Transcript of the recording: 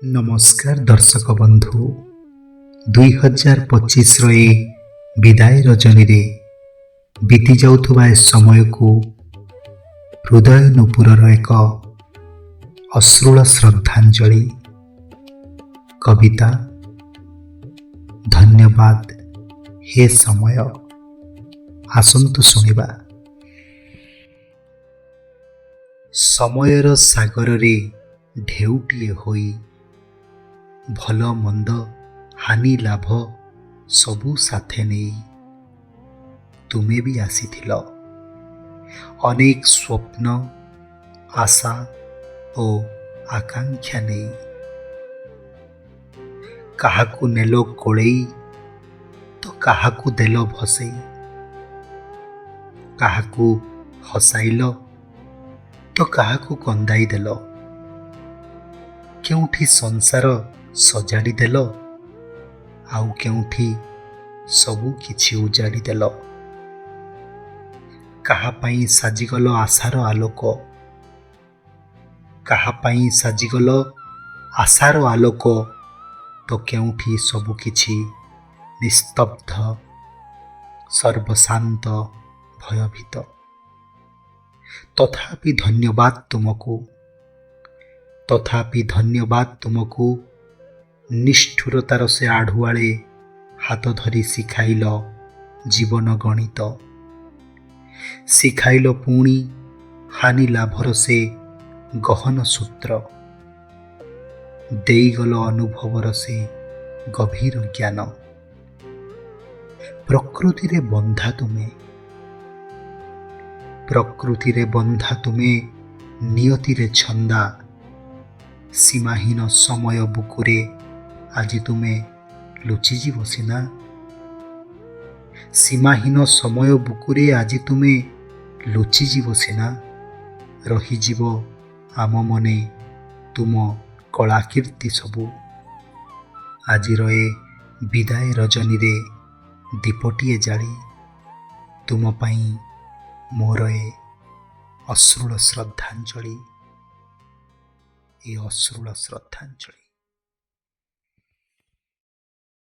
ନମସ୍କାର ଦର୍ଶକ ବନ୍ଧୁ, 2025ର ଏ ବିଦାୟ ରଜନୀରେ ବିତି ଯାଉଥିବା ଏ ସମୟକୁ ହୃଦୟ ନୂପୁରର ଏକ ଅଶ୍ରୁଳ ଶ୍ରଦ୍ଧାଞ୍ଜଳି। କବିତା "ଧନ୍ୟବାଦ ହେ ସମୟ"। ଆସନ୍ତୁ ଶୁଣିବା। ସମୟର ସାଗରରେ ଢେଉଟିଏ ହୋଇ, ଭଲ ମନ୍ଦ ହାନି ଲାଭ ସବୁ ସାଥେ ନେଇ ତୁମେ ବି ଆସିଥିଲ। ଅନେକ ସ୍ୱପ୍ନ, ଆଶା ଓ ଆକାଂକ୍ଷା ନେଇ। କାହାକୁ ନେଲ କୋଳେଇ ତ କାହାକୁ ଦେଲ ଭସେଇ, କାହାକୁ ହସାଇଲ ତ କାହାକୁ କନ୍ଦାଇ ଦେଲ, କେଉଁଠି ସଂସାର ସଜାଡ଼ି ଦେଲ, ଆଉ କେଉଁଠି ସବୁ କିଛି ଉଜାଡ଼ି ଦେଲ। କାହା ପାଇଁ ସାଜିଗଲ ଆଶାର ଆଲୋକ, କାହା ପାଇଁ ସାଜିଗଲ ଆଶାର ଆଲୋକ ତ କେଉଁଠି ସବୁକିଛି ନିସ୍ତବ୍ଧ, ସର୍ବଶାନ୍ତ, ଭୟଭୀତ। ତଥାପି ଧନ୍ୟବାଦ ତୁମକୁ, ତଥାପି ଧନ୍ୟବାଦ ତୁମକୁ। ନିଷ୍ଠୁରତାର ସେ ଆଢ଼ୁଆଳେ ହାତ ଧରି ଶିଖାଇଲ ଜୀବନ ଗଣିତ, ଶିଖାଇଲ ପୁଣି ହାନି ଲାଭର ସେ ଗହନ ସୂତ୍ର, ଦେଇଗଲ ଅନୁଭବର ସେ ଗଭୀର ଜ୍ଞାନ। ପ୍ରକୃତିରେ ବନ୍ଧା ତୁମେ, ପ୍ରକୃତିରେ ବନ୍ଧା ତୁମେ, ନିୟତିରେ ଛନ୍ଦା। ସୀମାହୀନ ସମୟ ବୁକୁରେ ଆଜି ତୁମେ ଲୁଚିଯିବ ସିନା, ସୀମାହୀନ ସମୟ ବୁକୁରେ ଆଜି ତୁମେ ଲୁଚିଯିବ ସିନା, ରହିଯିବ ଆମ ମନେ ତୁମ କଳାକୀର୍ତ୍ତି ସବୁ। ଆଜିର ଏ ବିଦାୟ ରଜନୀରେ ଦୀପଟିଏ ଜାଳି ତୁମ ପାଇଁ ମୋର ଏ ଅଶ୍ରୁଳ ଶ୍ରଦ୍ଧାଞ୍ଜଳି, ଏ ଅଶ୍ରୁଳ ଶ୍ରଦ୍ଧାଞ୍ଜଳି।